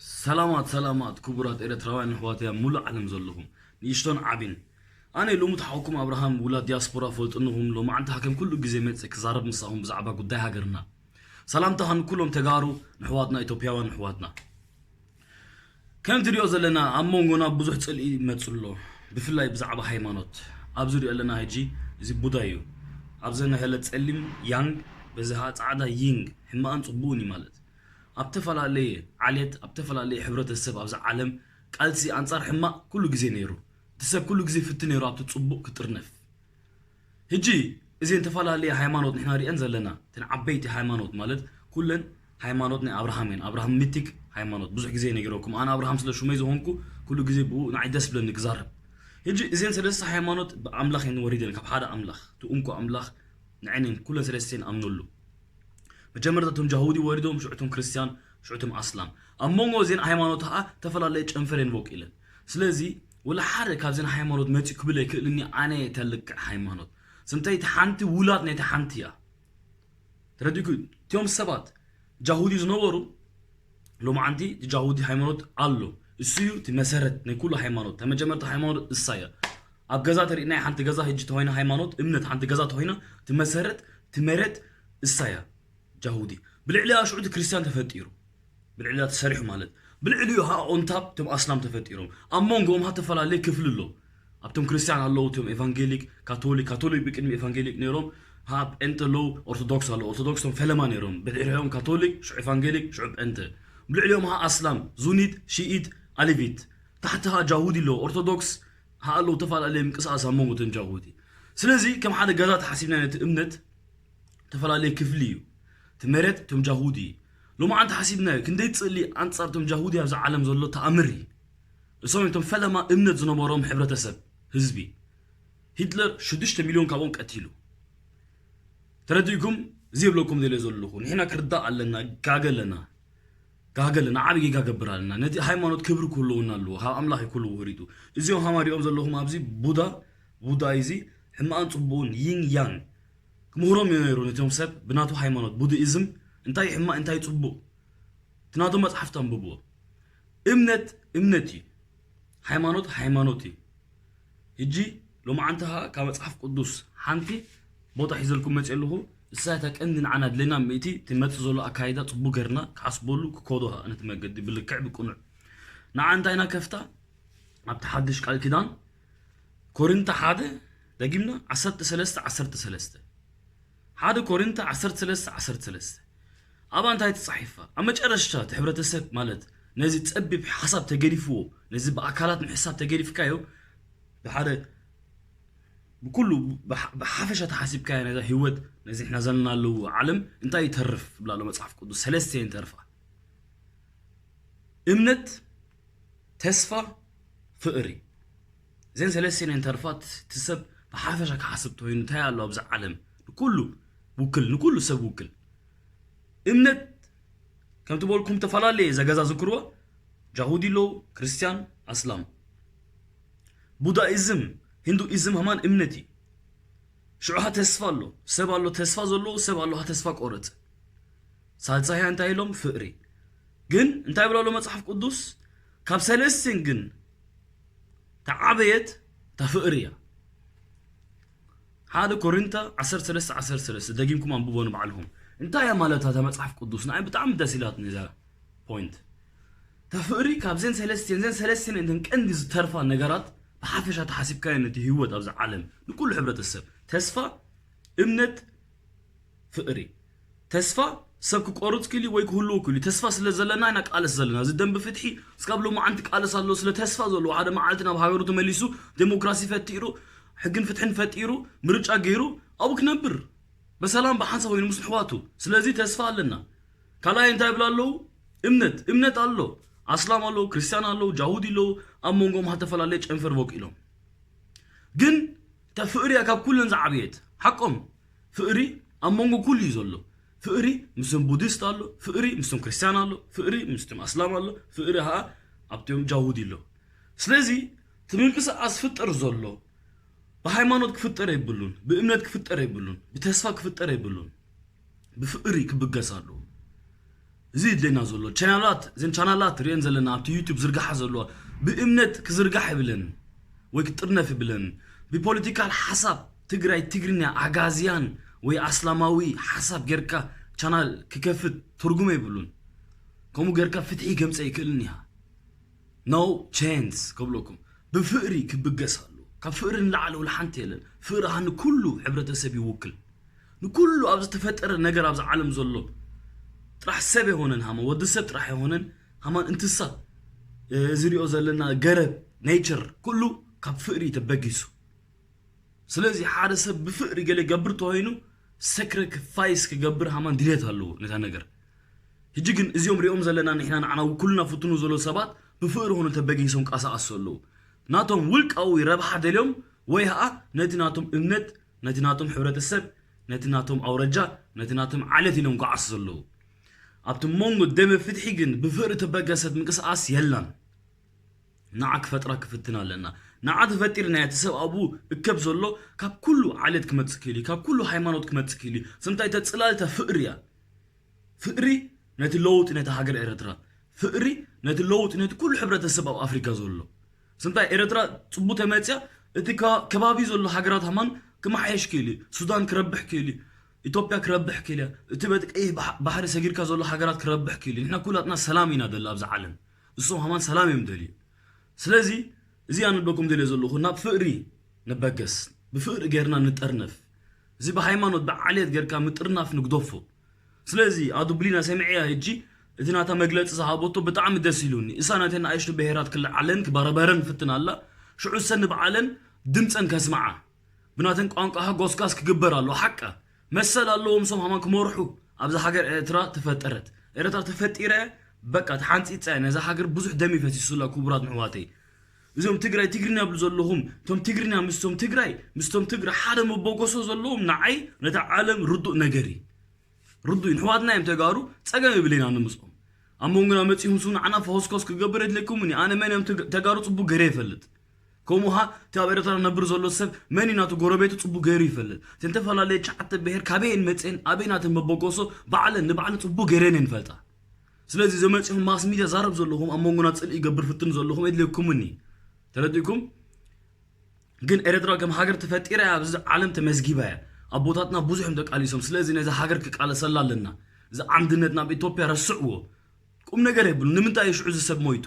ሰላማት ሰላማት ክቡራት ኤረትራውያን ኣሕዋተይ ኣብ ሙሉእ ዓለም ዘለኹም ንእሽቶን ዓቢን፣ ኣነ ሎሚ ተሓውኩም ኣብርሃም ውላድ ዲያስፖራ ፈልጥንኹም ሎማዓንቲ ከም ኩሉ ግዜ መጽእ ክዛረብ ምሳኹም ብዛዕባ ጉዳይ ሃገርና። ሰላምታ ንኩሎም ተጋሩ ንሕዋትና ኢትዮጵያውያን ንሕዋትና። ከም ትሪኦ ዘለና ኣብ መንጎና ብዙሕ ጽልኢ ይመጽእ ኣሎ፣ ብፍላይ ብዛዕባ ሃይማኖት። ኣብዚ ንሪኦ ኣለና ሕጂ እዚ ቡዳ እዩ። ኣብዚ ንሀለ ጸሊም ያንግ፣ በዚ ኸኣ ጻዕዳ ይንግ፣ ሕማቕን ጽቡቕን እዩ ማለት። ኣብ ተፈላለየ ዓሌት ኣብ ተፈላለየ ሕብረተሰብ ኣብዚ ዓለም ቃልሲ ኣንጻር ሕማቕ ኩሉ ግዜ ነይሩ። እቲ ሰብ ኩሉ ግዜ ፍቲ ነይሩ ኣብቲ ጽቡቕ ክጥርነፍ። ሕጂ እዘን ተፈላለየ ሃይማኖት ንሕና ሪአን ዘለና እተን ዓበይቲ ሃይማኖት ማለት ኩለን ሃይማኖት ናይ ኣብርሃም እየን። ኣብርሃም ሚቲክ ሃይማኖት ብዙሕ ግዜ ነጊረኩም ኣነ ኣብርሃም ስለ ሹመይ ዝኾንኩ ኩሉ ግዜ ብኡ ንዓይ ደስ ብለኒ ክዛረብ። ሕጂ እዘን ሰለስተ ሃይማኖት ብኣምላኽ እየን ወሪደን ካብ ሓደ ኣምላኽ እቲ እንኮ ኣምላኽ ንዐይነን ኩለን ሰለስተን ኣምነሉ። መጀመርታ እቶም ጃሁዲ ወሪዶም ሽዑ እቶም ክርስትያን ሽዑ እቶም ኣስላም ኣብ መንጎ እዚን ሃይማኖት ኸዓ ተፈላለየ ጨንፈር እየን ቦቂለን። ስለዚ ወላ ሓደ ካብዘን ሃይማኖት መፂኡ ክብል ኣይክእልን እዩ ኣነ እተ ልክዕ ሃይማኖት ስምታይ እቲ ሓንቲ ውላድ ናይቲ ሓንቲ እያ። ተረዲእኩ? እቲኦም ሰባት ጃሁዲ ዝነበሩ ሎማዓንቲ እቲ ጃሁዲ ሃይማኖት ኣሎ። እሱ እዩ እቲ መሰረት ናይ ኩሉ ሃይማኖት እታ መጀመርታ ሃይማኖት እሳ እያ። ኣብ ገዛ ተሪእናይ ሓንቲ ገዛ ህጂ ተኮይና ሃይማኖት እምነት ሓንቲ ገዛ ተኮይና እቲ መሰረት እቲ መሬት እሳ እያ። ጃሁዲ ብልዕሊኣ ሽዑ እቲ ክርስትያን ተፈጢሩ ብልዕሊኣ ተሰሪሑ ማለት ብልዕሊኡ ሃ ኦንታብ እቶም ኣስላም ተፈጢሮም ኣብ መንጎኦም ሃ ተፈላለየ ክፍሊ ኣሎ። ኣብቶም ክርስትያን ኣለዉ እቶም ኤቫንጌሊክ ካቶሊክ ካቶሊክ ብቅድሚ ኤቫንጌሊክ ነይሮም ሃ ጴንጠ ኣለዉ ኦርቶዶክስ ኣለዉ ኦርቶዶክስ እቶም ፈለማ ነይሮም ብድሕሪኦም ካቶሊክ ሽዑ ኤቫንጌሊክ ሽዑ ጴንጠ ብልዕሊኦም ሃ ኣስላም ዙኒት ሽኢት ኣሊቪት ታሕቲ ሃ ጃሁዲ ኣለዉ ኦርቶዶክስ ሃ ኣለዉ ተፈላለየ ምንቅስቃስ ኣብ መንጎ እቶም ጃሁዲ ስለዚ ከም ሓደ ገዛ ተሓሲብና ነቲ እምነት ተፈላለየ ክፍሊ እዩ እቲ መሬት እቶም ጃሁዲ ሎማዓንቲ ሓሲብናዮ ክንደይ ፅሊ ኣንፃር እቶም ጃሁዲ ኣብዚ ዓለም ዘሎ ተኣምር እዩ እሶም እቶም ፈለማ እምነት ዝነበሮም ሕብረተሰብ ህዝቢ ሂትለር ሽዱሽተ ሚልዮን ካብኦም ቀቲሉ ተረዲእኩም እዚ የብለኩም ደለ ዘለኹ ንሕና ክርዳእ ኣለና ጋገ ኣለና ጋገ ኣለና ዓብዪ ጌጋ ገብር ኣለና ነቲ ሃይማኖት ክብሪ ክህልውና ኣለዎ ካብ ኣምላኽ ክህልው ወሪዱ እዚኦም ሃማሪኦም ዘለኹም ኣብዚ ቡዳ ቡዳ እዚ ሕማቕን ፅቡቕን ይን ያን ክምህሮም እዩ ነይሩ ነቶም ሰብ ብናቱ ሃይማኖት ቡድኢዝም እንታይ ሕማቕ እንታይ ፅቡቕ እቲ ናቶም መፅሓፍቲ ኣንብብዎ እምነት እምነት እዩ ሃይማኖት ሃይማኖት እዩ ህጂ ሎማዓንቲ ኸዓ ካብ መፅሓፍ ቅዱስ ሓንቲ ቦታ ሒዘልኩም መፅእ ኣለኹ እሳ እታ ቀንዲ ንዓና ድሌና ምእቲ ትመፅእ ዘሎ ኣካይዳ ፅቡቅ ገርና ክሓስበሉ ክኮዶ ኸዓ ነቲ መገዲ ብልክዕ ብቅኑዕ ንዓ እንታይ ኢና ከፍታ ኣብቲ ሓድሽ ቃል ኪዳን ኮሪንታ ሓደ ደጊምና ዓሰርተ ሰለስተ ዓሰርተ ሰለስተ ሓደ ኮሪንታ ዓሰርተ ሰለስተ ዓሰርተ ሰለስተ ኣብኣ እንታይ ተጻሒፋ ኣብ መጨረሽታ እቲ ሕብረተሰብ ማለት ነዚ ጸቢብ ሓሳብ ተገዲፍዎ ነዚ ብኣካላት ምሕሳብ ተገዲፍካዮ ብሓደ ብኩሉ ብሓፈሻ ተሓሲብካዮ ነዛ ህይወት ነዚ ሕና ዘለና ኣለዎ ዓለም እንታይ ይተርፍ ብላ ኣሎ መጽሓፍ ቅዱስ ሰለስተ ይንተርፋ እምነት ተስፋ ፍቕሪ እዘን ሰለስቴን ተርፋት እቲ ሰብ ብሓፈሻ ክሓስብ ተኮይኑ እንታይ ኣሎ ኣብዚ ዓለም ንኩሉ ውክል ንኩሉ ሰብ ውክል እምነት ከምቲ በልኩም ተፈላለየ ዘገዛ ዝክርዎ ጃሁዲ ኣለዉ ክርስትያን ኣስላም ቡዳኢዝም ሂንዱኢዝም ሃማን እምነት እዩ ሽዑ ሃ ተስፋ ኣሎ ሰብ ኣሎ ተስፋ ዘለዎ ሰብ ኣሎ ሃ ተስፋ ቆረፅ ሳልሳይ እንታይ ኢሎም ፍቕሪ ግን እንታይ ብሎ ኣሎ መፅሓፍ ቅዱስ ካብ ሰለስትን ግን ተዓበየት እታ ፍቕሪ እያ ሓደ ኮሪንታ ዓሰርተ ሰለስተ ዓሰርተ ሰለስተ ደጊምኩም ኣንብቦ ንባዕልኹም እንታይ እያ ማለት እታ መፅሓፍ ቅዱስ ንዓይ ብጣዕሚ ደስ ኢላትኒ እዛ ፖይንት እታ ፍቕሪ ካብዘን ሰለስትን ዘን ሰለስትን እተን ቀንዲ ዝተርፋ ነገራት ብሓፈሻ ተሓሲብካዮ ነቲ ህይወት ኣብዚ ዓለም ንኩሉ ሕብረተሰብ ተስፋ እምነት ፍቕሪ ተስፋ ሰብ ክቆርፅ ክልዩ ወይ ክህልዎ ክልዩ ተስፋ ስለ ዘለና ኢና ቃለስ ዘለና እዚ ደንቢ ፍትሒ እስካብ ሎማዓንቲ ቃለስ ኣሎ ስለ ተስፋ ዘለዎ ሓደ መዓልቲ ናብ ሃገሩ ተመሊሱ ዴሞክራሲ ፈጢሩ ሕግን ፍትሕን ፈጢሩ ምርጫ ገይሩ ኣብኡ ክነብር በሰላም ብሓንሳብ ኮይኑ ምስ ኣሕዋቱ ስለዚ ተስፋ ኣለና ካልኣይ እንታይ ይብላ ኣለዉ እምነት እምነት ኣሎ ኣስላም ኣለዉ ክርስትያን ኣለዉ ጃሁዲ ኣለዉ ኣብ መንጎም ሃተፈላለየ ጨንፈር በቂሎም ግን እታ ፍቕሪ እያ ካብ ኩለን ዝዓበየት ሓቆም ፍቕሪ ኣብ መንጎ ኩሉ እዩ ዘሎ ፍቕሪ ምስቶም ቡዲስት ኣሎ ፍቕሪ ምስቶም ክርስትያን ኣሎ ፍቕሪ ምስቶም ኣስላም ኣሎ ፍቕሪ ኸዓ ኣብቶም ጃሁዲ ኣሎ ስለዚ እቲ ምንቅስቃስ ዝፍጠር ዘሎ ብሃይማኖት ክፍጠር የብሉን ብእምነት ክፍጠር የብሉን ብተስፋ ክፍጠር የብሉን ብፍቕሪ ክብገስ ኣለዎ እዚ ይድለና ዘሎ ቻናላት፣ እዘን ቻናላት ሪኤን ዘለና ኣብቲ ዩቱብ ዝርግሓ ዘለዋ ብእምነት ክዝርጋሕ ይብለን ወይ ክጥርነፍ ይብለን። ብፖለቲካል ሓሳብ ትግራይ ትግርኛ ኣጋዝያን ወይ ኣስላማዊ ሓሳብ ጌርካ ቻናል ክከፍት ትርጉም የብሉን። ከምኡ ጌርካ ፍትሒ ከምፀ ይክእልን ኢኻ። No chance ከብለኩም። ብፍቕሪ ክብገስ ኣሎ። ካብ ፍቕሪ ንላዕሊ ወላ ሓንቲ የለን። ፍቕሪ ኸዓ ንኩሉ ሕብረተሰብ ይውክል። ንኩሉ ኣብ ዝተፈጠረ ነገር ኣብዚ ዓለም ዘሎ ጥራሕ ሰብ የሆነን ሃማ ወዲ ሰብ ጥራሕ የሆነን ሃማን እንትሳ ዝሪኦ ዘለና ገረብ ኔቸር ኩሉ ካብ ፍቕሪ ተበጊሱ። ስለዚ ሓደ ሰብ ብፍቕሪ ገለ ገብር ተኮይኑ ሰክሪፋይስ ክገብር ሃማን ድሌት ኣለዎ ነታ ነገር። ሕጂ ግን እዚኦም ሪኦም ዘለና ንሕና ንዓና ኩልና ፍትኑ ዘሎ ሰባት ብፍቕሪ ኾነ ተበጊሶም ቃሳኣሱ ኣለዉ። ናቶም ውልቃዊ ረብሓ ደልዮም ወይ ኸዓ ነቲ ናቶም እምነት፣ ነቲ ናቶም ሕብረተሰብ፣ ነቲ ናቶም ኣውረጃ፣ ነቲ ናቶም ዓለት ኢሎም ጓዓሱ ዘለዉ። ኣብቲ መንጎ ደመ ፍትሒ ግን ብፍቕሪ ተበገሰት ምንቅስቃስ የላን። ንዓ ክፈጥራ ክፍትን ኣለና። ንዓ ተፈጢርና እቲ ሰብ ኣብኡ እከብ ዘሎ ካብ ኩሉ ዓለት ክመጽእ ክእል እዩ፣ ካብ ኩሉ ሃይማኖት ክመጽእ ክእል እዩ። ስምታይ ተጽላልታ ፍቕሪ እያ። ፍቕሪ ነቲ ለውጢ ነቲ ሃገር ኤረትራ፣ ፍቕሪ ነቲ ለውጢ ነቲ ኩሉ ሕብረተሰብ ኣብ ኣፍሪካ ዘሎ። ስምታይ ኤረትራ ጽቡ ተመጽያ እቲ ከ- ከባቢ ዘሎ ሃገራት ሃማን ክመሓየሽ ክእል እዩ። ሱዳን ክረብሕ ክእል እዩ። ኢትዮጵያ ክረብሕ ክእል እያ። እቲ በቲ ቀይሕ ባሕ- ባሕሪ ሰጊርካ ዘሎ ሃገራት ክረብሕ ክእል እዩ። ንሕና ኩላትና ሰላም ኢና ደሊ ኣብዚ ዓለም። እሶም ሃማን ሰላም እዮም ደልዩ። ስለዚ እዚ ኣነ ንበኩም ደልዮ ዘለኹ ናብ ፍቕሪ ንበገስ፣ ብፍቕሪ ጌርና ንጠርነፍ። እዚ ብሃይማኖት ብዓሌት ጌርካ ምጥርናፍ ንግደፎ። ስለዚ ኣዱ ብሊና ሰሚዐያ ሕጂ እቲ ናታ መግለፂ ዝሃበቶ ብጣዕሚ ደስ ኢሉኒ። እሳ ነተን ንኣሽቱ ብሄራት ክልዓለን ክባረበረን ፍትን ኣላ። ሽዑ ሰ ንብዓለን ድምፀን ከስምዓ ብናተን ቋንቋ ጎስጓስ ክግበር ኣሎ። ሓቃ መሰል ኣለዎም ሶም ሃማን ክመርሑ። ኣብዚ ሃገር ኤርትራ ተፈጠረት። ኤርትራ ተፈጢረ በቃ ተሓንፂፀ። ነዛ ሃገር ብዙሕ ደም ይፈሲሱላ ክቡራት ንሕዋተይ። እዞም ትግራይ ትግርኛ ብሉ ዘለኹም እቶም ትግርኛ ምስቶም ትግራይ ምስቶም ትግራይ ሓደ መበገሶ ዘለዎም ንዓይ ነቲ ዓለም ርዱእ ነገር እዩ። ርዱእ ንሕዋትና እዮም ተጋሩ። ፀገም ይብለና ንምፅኦም ኣብ መንጎና መፂኹም ስም ንዓና ፈኮስኮስ ክገብር የድለኩም እኒ ኣነ መን እዮም ተጋሩ ፅቡቅ ገይረ ይፈልጥ። ከምኡ ኸዓ እቲ ኣብ ኤርትራ ነብር ዘሎ ሰብ መን እዩ ናቱ ጎረቤቱ ጽቡቅ ገይሩ ይፈልጥ። እተን ዝተፈላለየ ትሽዓተ ብሄር ካበየን መጽየን ኣበይ ናተን መበገሶ ባዕለን ንባዕለን ጽቡቅ ገይረን እየን ይፈልጣ። ስለዚ እዞም መጺኹም ማስ ሚድያ ዛረብ ዘለኹም ኣብ መንጎና ጽልኢ ይገብር ፍትን ዘለኹም የድልየኩምኒ። ተረዲእኩም? ግን ኤርትራ ከም ሃገር ተፈጢራ እያ ኣብዚ ዓለም ተመዝጊባ እያ። ኣቦታትና ብዙሕ እዮም ተቃሊሶም። ስለዚ ነዚ ሃገር ክቃለሰላ ኣለና። እዚ ዓንድነት ናብ ኢትዮጵያ ረስዕዎ። ቁም ነገር የብሉ። ንምንታይ እዩ ሽዑ እዚ ሰብ ሞይቱ?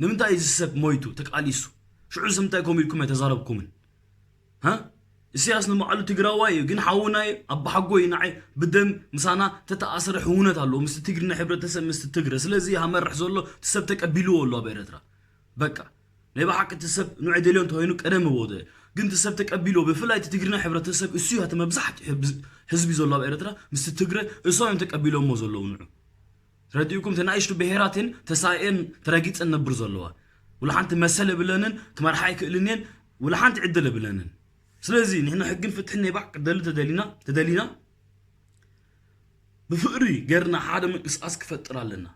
ንምንታይ እዚ ሰብ ሞይቱ ተቃሊሱ? ሽዑ እዚ ምንታይ ከምኡ ኢልኩም ኣይተዛረብኩምን? ሃ? ኢሳያስ ንባዕሉ ትግራዋይ እዩ ግን ሓውና እዩ ኣባሓጎ እዩ ንዓይ ብደም ምሳና ተተኣሰረ ሕውነት ኣለዎ ምስቲ ትግርኛ ሕብረተሰብ ምስቲ ትግረ ስለዚ ሃመርሕ ዘሎ እቲ ሰብ ተቀቢልዎ ኣሎ ኣብ ኤረትራ በቃ ናይ ብሓቂ እቲ ሰብ ንዑ ደልዮ እንተኮይኑ ቀደም እወደ ግን እቲ ሰብ ተቀቢልዎ ብፍላይ እቲ ትግርኛ ሕብረተሰብ እሱ እዩ እቲ መብዛሕትኡ ህዝቢ ዘሎ ኣብ ኤረትራ ምስቲ ትግረ እሶም እዮም ተቀቢሎሞ ዘለዉ ንዑ ረዲኡኩም ተናእሽቱ ብሄራትን ተሳኤን ተረጊጸን ነብር ዘለዋ ውላ ሓንቲ መሰል የብለንን ክመርሓ ኣይክእልን እየን ውላ ሓንቲ ዕድል የብለንን ስለዚ ንሕና ሕግን ፍትሕን ናይ ባዕ ቅደሊ ተደሊና ተደሊና ብፍቕሪ ገርና ሓደ ምንቅስቃስ ክፈጥር ኣለና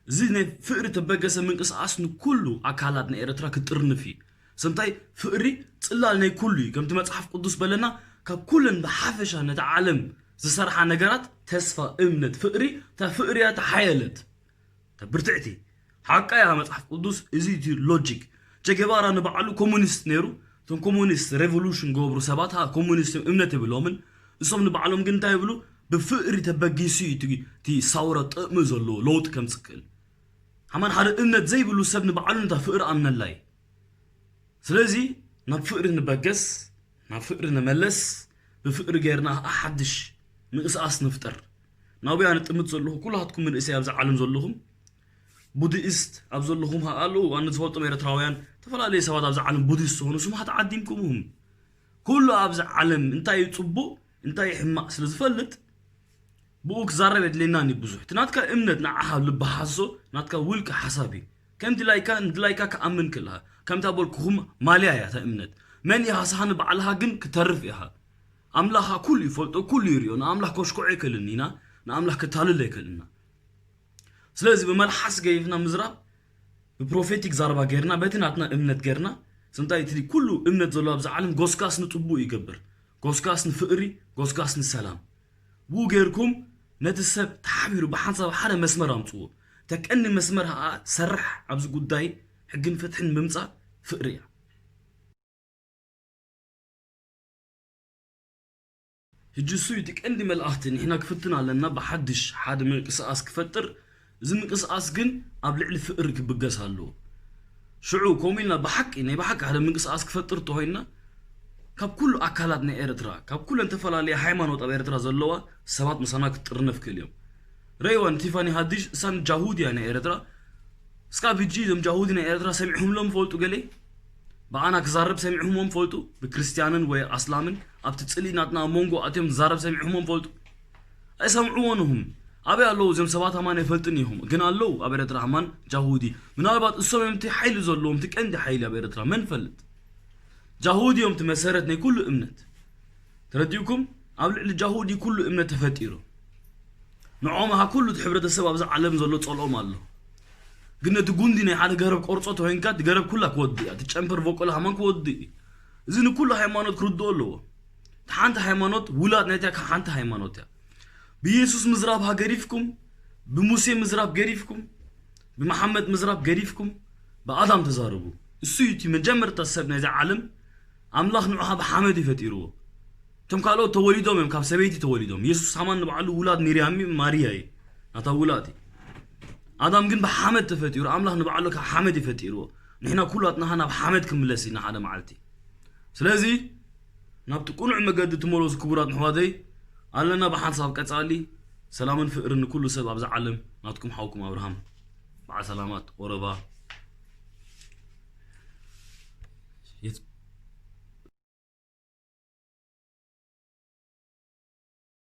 እዚ ናይ ፍቕሪ ተበገሰ ምንቅስቃስ ንኩሉ ኣካላት ናይ ኤረትራ ክጥርንፍ እዩ ሰምታይ ፍቕሪ ጽላል ናይ ኩሉ እዩ ከምቲ መጽሓፍ ቅዱስ በለና ካብ ኩለን ብሓፈሻ ነቲ ዓለም ዝሰርሓ ነገራት ተስፋ እምነት ፍቕሪ እታ ፍቕሪ እያ ተሓየለት እታ ብርትዕቲ ሓቃ እያ መጽሓፍ ቅዱስ እዚ እቲ ሎጂክ ቸጌባራ ንባዕሉ ኮሙኒስት ነይሩ እቶም ኮሙኒስት ሬቮሉሽን ገብሩ ሰባት ኮሙኒስት እዮም እምነት የብሎምን እሶም ንባዕሎም ግን እንታይ ይብሉ ብፍቕሪ ተበጊሱ እዩ እቲ ሳውራ ጥቕሚ ዘለዎ ለውጢ ከምፅእ ክእል ሓማን ሓደ እምነት ዘይብሉ ሰብ ንባዕሉ ነታ ፍቕሪ ኣምነላ እዩ ስለዚ ናብ ፍቕሪ ንበገስ ናብ ፍቕሪ ንመለስ ብፍቕሪ ጌርና ከዓ ሓድሽ ምንቅስቃስ ንፍጠር ናብያ ንጥምት ዘለኹ ኩላትኩም መንእሰይ ኣብዚ ዓለም ዘለኹም ቡድኢስት ኣብ ዘለኹም ኣለዉ ኣነ ዝፈልጦም ኤርትራውያን ዝተፈላለዩ ሰባት ኣብዚ ዓለም ቡድስት ዝኾኑ ስማት ዓዲምኩምሁም ኩሉ ኣብዚ ዓለም እንታይ እዩ ፅቡቅ እንታይ ሕማቅ ስለ ዝፈልጥ ብኡ ክዛረብ የድልየናኒ ብዙሕ እቲ ናትካ እምነት ንዓኻ ልቢ ሓሶ ናትካ ውልቂ ሓሳብ እዩ ከም ድላይካ ንድላይካ ክኣምን ክልሃ ከምታ በልኩኹም ማልያ እያ እታ እምነት መን ኢኻ ስኻ ንባዕልኻ ግን ክተርፍ ኢኻ ኣምላኻ ኩሉ ይፈልጦ ኩሉ ይሪኦ ንኣምላኽ ከሽክዖ ኣይክእልን ኢና ንኣምላኽ ክታልል ኣይክእልና ስለዚ ብመልሓስ ገይፍና ምዝራብ ብፕሮፌቲክ ዛረባ ገይርና በቲ ናትና እምነት ገይርና ስንታይ እቲ ኩሉ እምነት ዘሎ ኣብዚ ዓለም ጎስጋስ ንፅቡቅ ይገብር ጎስጋስ ንፍቅሪ ጎስጋስ ንሰላም ብኡ ገይርኩም ነቲ ሰብ ተሓቢሩ ብሓንሳብ ሓደ መስመር ኣምፅዎ። ተቀኒ መስመር ኸዓ ሰርሕ ኣብዚ ጉዳይ ሕግን ፍትሕን ምምፃእ ፍቅሪ እያ። ሕጂ እሱ እዩ እቲ ቀንዲ መልኣኽቲ። ንሕና ክፍትን ኣለና ብሓድሽ ሓደ ምንቅስቃስ ክፈጥር። እዚ ምንቅስቃስ ግን ኣብ ልዕሊ ፍቅሪ ክብገስ ኣለዎ። ሽዑ ከምኡ ኢልና ብሓቂ ናይ ብሓቂ ሓደ ምንቅስቃስ ክፈጥር እንተኾይንና ካብ ኩሉ ኣካላት ናይ ኤርትራ ካብ ኩለን ተፈላለየ ሃይማኖት ኣብ ኤርትራ ዘለዋ ሰባት ምሳና ክትጥርነፍ ክእል እዮም። ረይዋን ቲፋኒ ሃዲሽ እሳን ጃሁድ እያ ናይ ኤርትራ። እስካብ ሕጂ እዞም ጃሁዲ ናይ ኤርትራ ሰሚዕኹምሎም ፈልጡ ገለ ብኣና ክዛረብ ሰሚዕኹሞም ፈልጡ? ብክርስትያንን ወይ ኣስላምን ኣብቲ ፅልኢ ናትና ኣብ መንጎ ኣትዮም ዝዛረብ ሰሚዕኹሞም ፈልጡ? ኣይሰምዕዎን ኢኹም። ኣበይ ኣለዉ እዞም ሰባት? ኣማን ኣይፈልጥን ኢኹም ግን ኣለዉ ኣብ ኤርትራ ኣማን ጃሁዲ። ምናልባት እሶም እዮም እቲ ሓይሊ ዘለዎም እቲ ቀንዲ ሓይሊ ኣብ ኤርትራ መን ፈልጥ? ጃሁዲ እዮም እቲ መሰረት ናይ ኩሉ እምነት። ተረዲኡኩም? ኣብ ልዕሊ ጃሁዲ ኩሉ እምነት ተፈጢሩ። ንዖም ካ ኩሉ እቲ ሕብረተሰብ ኣብዚ ዓለም ዘሎ ጸልኦም ኣሎ። ግን ነቲ ጉንዲ ናይ ሓደ ገረብ ቆርጾ ተኮይንካ እቲ ገረብ ኩላ ክወድእ እያ። እቲ ጨንፈር ቮቆል ሃማን ክወድእ እዩ። እዚ ንኩሉ ሃይማኖት ክርድኦ ኣለዎ። እቲ ሓንቲ ሃይማኖት ውላድ ናይታ ካብ ሓንቲ ሃይማኖት እያ። ብኢየሱስ ምዝራብ ሃ ገዲፍኩም፣ ብሙሴ ምዝራብ ገዲፍኩም፣ ብመሓመድ ምዝራብ ገዲፍኩም ብኣዳም ተዛረቡ። እሱ እዩ እቲ መጀመርታ ሰብ ናይዛ ዓለም ኣምላኽ ንዑ ካብ ሓመድ እዩ ፈጢርዎ። እቶም ካልኦት ተወሊዶም እዮም ካብ ሰበይቲ ተወሊዶም። የሱስ ሃማን ንባዕሉ ውላድ ሚርያም እዩ፣ ማርያ እዩ ናታ ውላድ እዩ። ኣዳም ግን ብሓመድ ተፈጢሩ። ኣምላኽ ንባዕሉ ካብ ሓመድ እዩ ፈጢርዎ። ንሕና ኩላትና ናብ ሓመድ ክምለስ ኢና ሓደ መዓልቲ። ስለዚ ናብቲ ቅኑዕ መገዲ ትመለሱ ክቡራት ኣሕዋተይ ኣለና ብሓንሳብ ቀጻሊ ሰላምን ፍቅርን ንኩሉ ሰብ ኣብዛ ዓለም ናትኩም ሓውኩም ኣብርሃም በዓል ሰላማት ኦረባ የት-